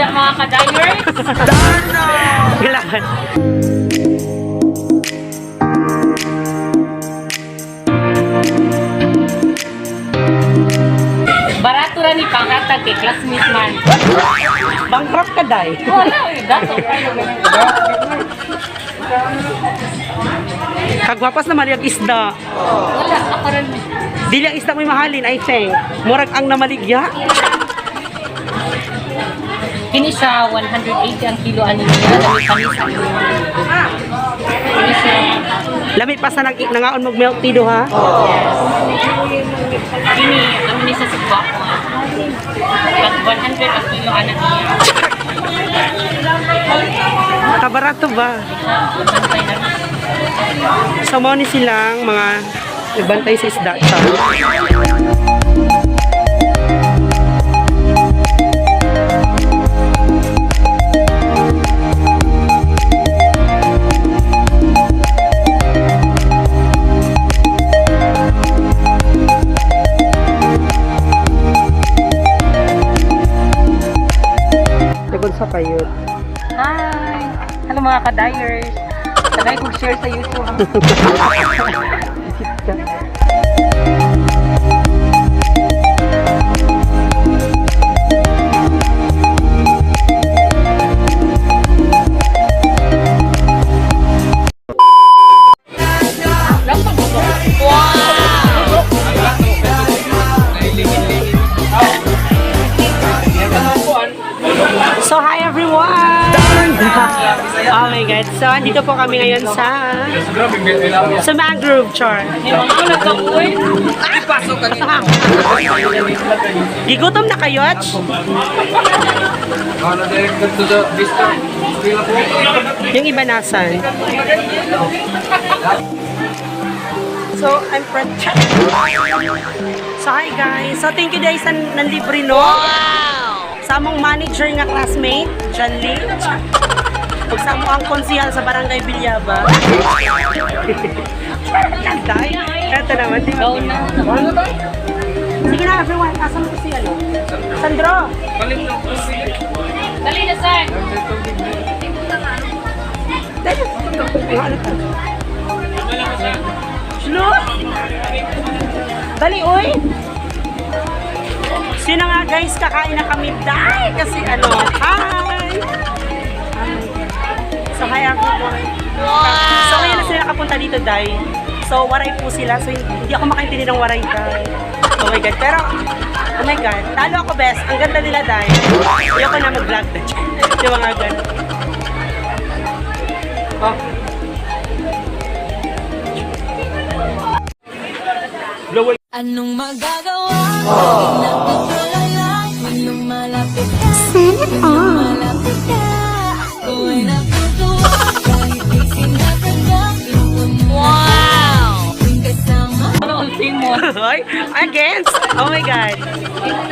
Isda, mga ka-diners. Kailangan. Barato ra ni panghatag kay classmate man. Bankrupt ka, day. Wala, oy, dato. Kagwapas na mali ang isda. Wala, ako rin. Dili ang isda may mahalin, I think. Murag ang namaligya. Kini siya, 180 ang kilo ani niya. Lami kami sa inyo. Kini siya. Lami pa sa nangaon mag milk tea do ha. Kini, ano ni sa sugba ko. Pag 100 ang kilo ani niya. Kabarato ba? Bantay na. So mao ni silang mga nagbantay sa isda. Char. Lagon sa kayo. Hi! Hello mga ka-dyers! Tagay kong share sa YouTube. So, hi everyone! Oh my God. So, andito po kami ngayon sa mangrove, char. May mga nagkakuy. Gigutom na kayo, Ach? Ano directed to the vista? Yung iba nasan? So, I'm Fred. So, hi guys. So, thank you guys sa nanlibre, no? Wow! Sa among manager nga classmate, John Lee. Ug sa amo ang konsihal sa Barangay Villaba. Kanday. Eto naman, di ba? Go na. Sige na, everyone. Asan mo si ano? Sandro! Palit ng tubig. Dali na, sir! Dali. Mga ano to? Shlo? Dali, uy! Sino nga guys, kakain na kami dahil kasi ano, hi! Hi. So, hi everyone. Wow! So, ngayon na sila nakapunta dito, Day. So, waray po sila. So, hindi ako makaintindi ng waray, Day. Oh my God. Pero, oh my God. Talo ako, best. Ang ganda nila, Day. Ayoko na mag-vlog na. Yung mga ganun. Oh. Anong magagawa? Napagkalala Tuwing lumalapit ka. Tuwing lumalapit ka, ako ay natutuwa. Kahit di sinasadya, Wow! Tuwing kasama Ano ang mo? Hoy, against! Oh my God.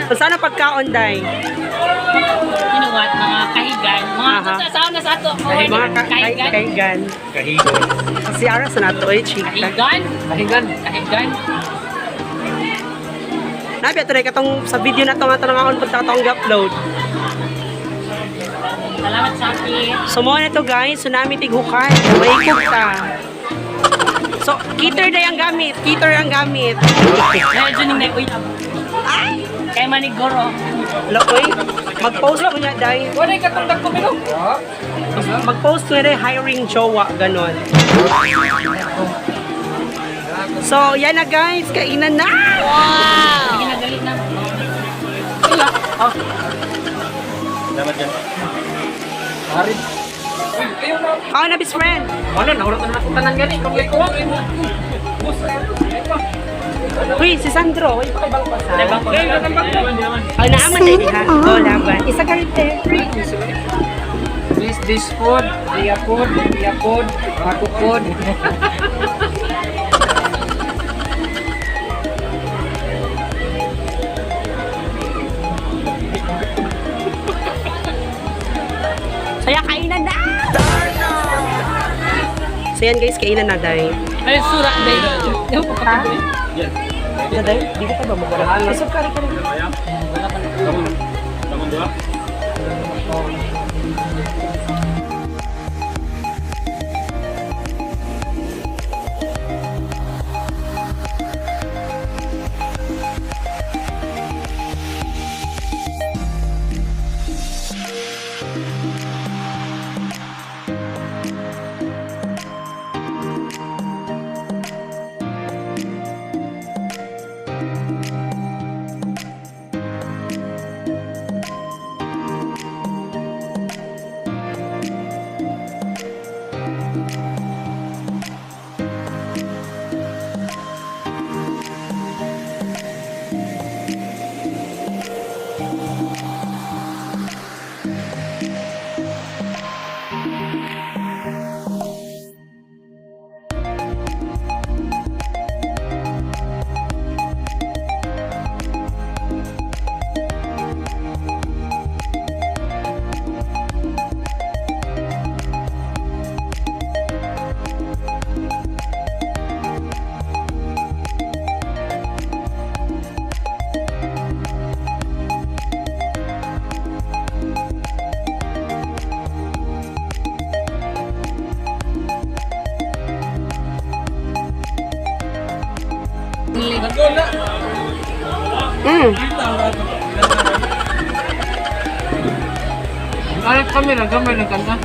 Kung saan ang pagkaon, Day? You know what? Mga kahigan. Mga sa saan na sa ato. Mga Kahigan. kahigan. Kahigan. Si Ara sa nato, eh, chika. Kahigan. Kahigan. Kahigan. Nabi, ito na katong sa video na to nga tanangaon punta katong upload. Salamat, Shopee. So mo na to guys, tsunami tighukay. Maikog ta. So, kiter na yung gamit. Kiter ang gamit. Medyo ning na uy. Ay! Kay maniguro. Lokoy, mag-post ko niya, Day. Wala yung katong dagko mino. Mag-post ko niya, hiring jowa, ganon. So, yan na guys, kainan na! Sige na, dali na. Oh, Dapat yan. Harid. Uy, ayaw na. ako na best friend. Wala, nahulot na ako tanan gani. Kung ko. Bus. Uy, si Sandro, uy, pakibang pa sa. Ay, natambak ko. Ay, naaman na ha. Oh, laban. Isa ka rin, te. Please, this food, iya food, iya food, ako food. Saya, kainan na! So yan guys, kainan na, Day. Ay, surat day. Ha? Na, Day? Di ko pa ba mawala? Isip ka rin ka rin. Alat kami lang, gamay lang kanta.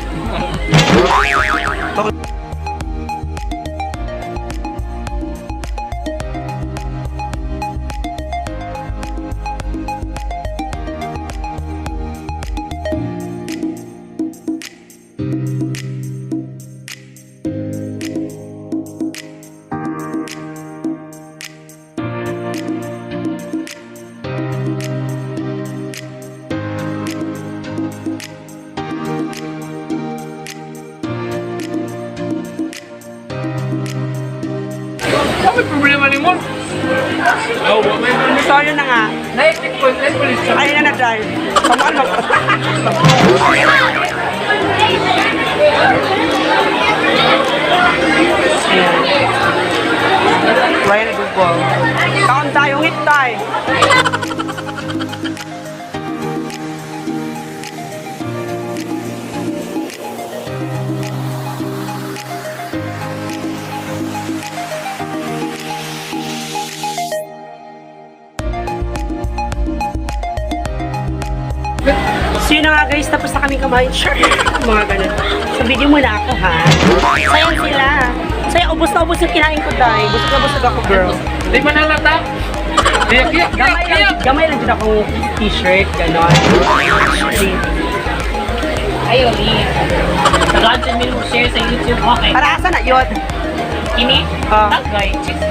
Kami problema ni mo. So, yun na nga. Na-checkpoint, na police. Ayun na na-drive. Kamuan mo. Ayan. Ryan na Google. Kaon tayo, ngit tayo. So yun na nga guys, tapos na kami kumain. Sure! Mga ganun. So video muna ako ha. Sayang sila. Saya, ubos na ubos yung kinain ko dahil. Busog na busog ako, girl. Di ba nalata? Kiyak, kiyak, kiyak, Gamay lang, kiyak. gamay lang din akong t-shirt, ganon. Actually, Ayaw ni. Tagaan mo share sa YouTube. Okay. para asa na yun? Kini? Ah. Tagay. Chicks.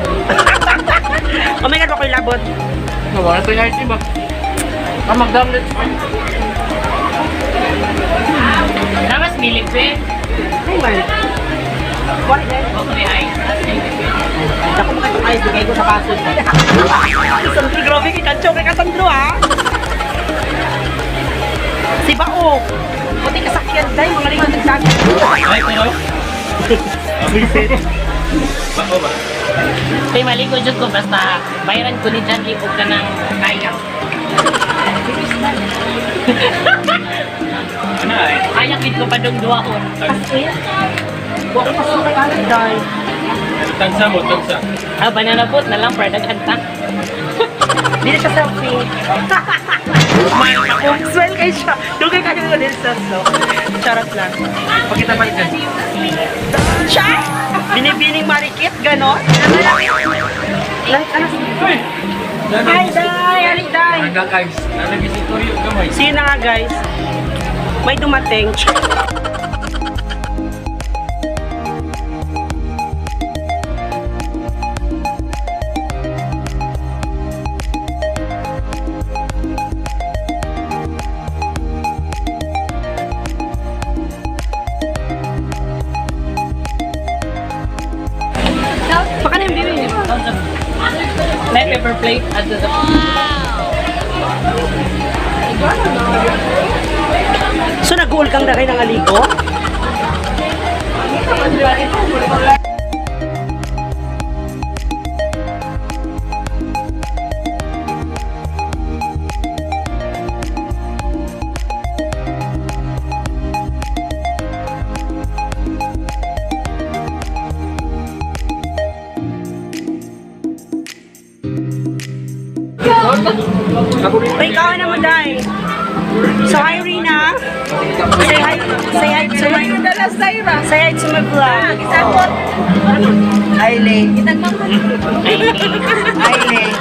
Oh my God, ako'y labot. Nawala to yung IC ba? Ah, mag-download. Namas milik eh. Ay man. Wala din. Okay, ay. Ako makatong ayos, bigay ko sa kaso. Sandro, grabe kay Kancho, kay Kasandro ha. Si Bao. Puti kasakyan day, mga lingon nagsabi. Ay, pero. Kay maligo jud ko basta bayaran ko ni John Lee og kanang kayak. Ano ay? Kayak gid ko padung duahon. Kasi, wa ko pasok kay Alan day. Tagsa mo, tagsa. Ah, banana boat na lang para daghan ta. Hindi na siya selfie. Smile pa ko. Smile kayo siya. Dugay kayo ng little no? Charot lang. Pakita pa rin. Siya! Binibining marikit, ganon. Like, ano? Uy! Hi, Day! Halik, Day! Hanggang guys. Nalagisitoryo gamay. So yun na nga guys, may dumating. Baka na yung baby niyo. May paper plate at the So nag-uul kang dagay ng aligo? Uy, ikaw na mo, Day. So, hi, Rina. Say hi, say hi to my, say hi to my vlog. Hi, Lay. Hi, Lay.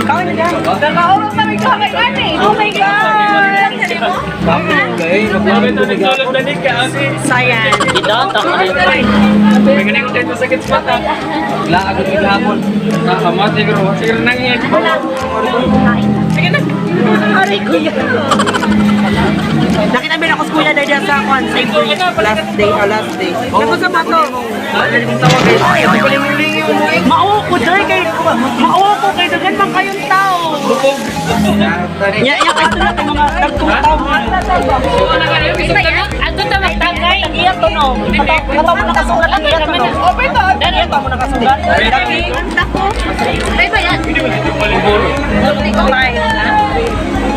Ikaw na, Day. Nakahulog kami kamay kami. Oh my God! Sayan. Dito, to. Laag ko gihapon. Nakamat siguro. Siguro nang iya. Aray, kuya. Nakita mo ako sa kuya dahil sa kwan, sa Ivory. Last day, oh, last day. Naku sa bato. Mao ko dahil kay mao ko kay daghan man kayong tao. Nya nya kay tulad ang mga dagkong tao. Ato ta magtagay. Ang iya to no. Kataw mo nakasugat ang iya to no. Dari Kataw mo nakasugat.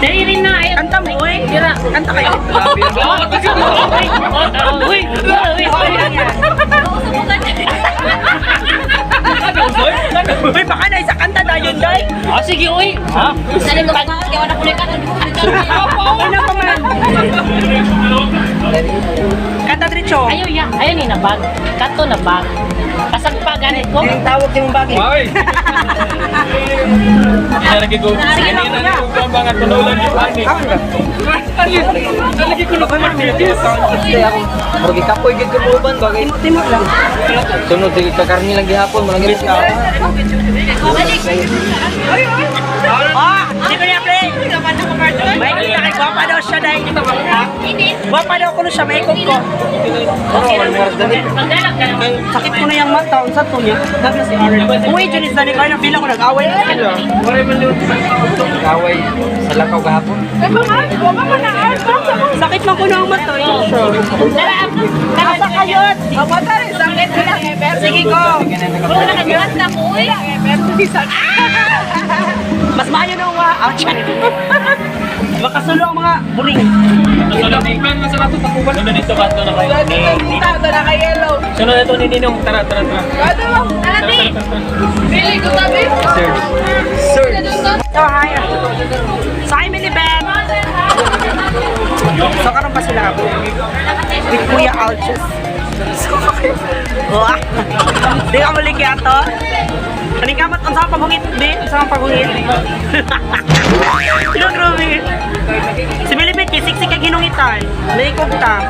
Dari rin na ay. Kanta mo oy. Kanta kayo. Uy, uy, uy. Uy, baka na isa kanta dayon day. Ah, sige, uy. Ha? Ano pa man? Kanta diretso. Ayaw ya, ayaw ni na bag. Kato na bag. Kasagpa ganit ko. Yung tawag yung bagay. Ay. Sige lang kuya. Murag ikapoy gid ko uban bagay. Timo lang. Sunod sige ka karni lang gihapon, malang gid ka. Ah, hindi ko niya play. May kita kay gwapa daw siya dahil. Gwapa daw kuno siya, may ikog ko. Magdalag ka naman. Sakit ko na yung mata, unsa to niya? Sabi si Aaron. Uy, Junis, dali kayo na feel ako nag-away na sila. Gaway sa lakaw gahapon. Sakit man ko na ang mata. Dara, Nasa kayot. Sige ko. na ko, uy. Mas maayo na wa. Ouch. Makasulo ang mga buring. Sunod dito kanto na kayo. Sunod ito ni Ninong. Tara, tara, tara. Sir. So, hi. So, hi, Milibet. So, karon pa sila ako. With Kuya Alches. So, wah. Di ka muli kaya to. Kaning kamat, ang sama pabungit, di? Ang sama pabungit. Sino grabe? Si Milibet, kay siksik kay ginungitan. Naikog ta.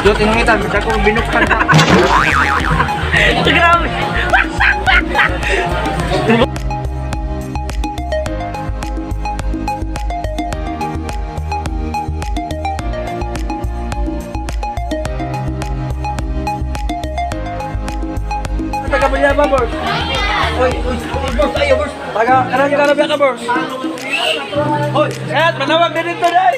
Yo tinungitan, basta ko binuksan pa. Grabe. Taga Balyaba, boss. Oy, oy, boss, ayo, boss. Taga kanang Karabya ka, boss. Oy, kaya't manawag din dito, day.